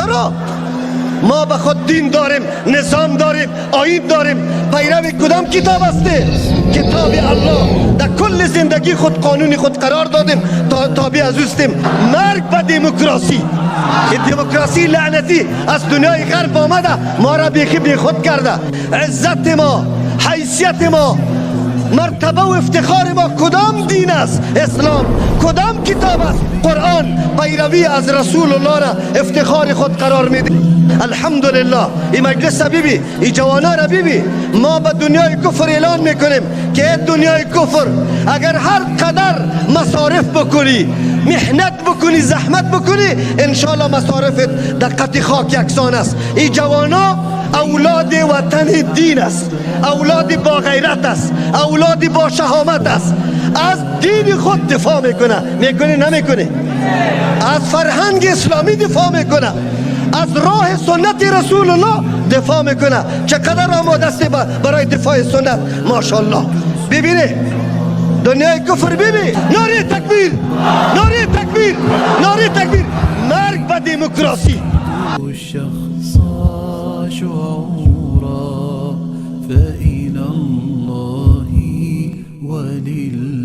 چرا؟ ما به خود دین داریم، نظام داریم، آیین داریم. پیرو کدام کتاب هستی؟ کتاب الله. در کل زندگی خود قانون خود قرار دادیم، تا تابع از اوستیم. مرگ به دموکراسی. این دموکراسی لعنتی از دنیای غرب آمده، ما را بیخی بی خود کرده. عزت ما، حیثیت ما، مرتبه و افتخار ما کدام دین است؟ اسلام. کدام کتاب است؟ قرآن. پیروی از رسول الله را افتخار خود قرار میده. الحمدلله. این مجلس ببی، این جوانا را ببی. ما به دنیای کفر اعلان میکنیم که ای دنیای کفر، اگر هر قدر مصارف بکنی، محنت بکنی، زحمت بکنی، انشالله مصارفت در قطع خاک یکسان است. این جوانا اولاد وطن دین است، اولاد با غیرت است، اولاد با شهامت است. از دین خود دفاع میکنه. میکنه، نمیکنه؟ از فرهنگ اسلامی دفاع میکنه، از راه سنت رسول الله دفاع میکنه. چقدر آماده است برای دفاع سنت؟ ماشاءالله. ببینه دنیای کفر، ببین. نعره تکبیر، نعره تکبیر، نعره تکبیر. مرگ به دموکراسی. الشخص شعورا فإلى الله وللمسلمين.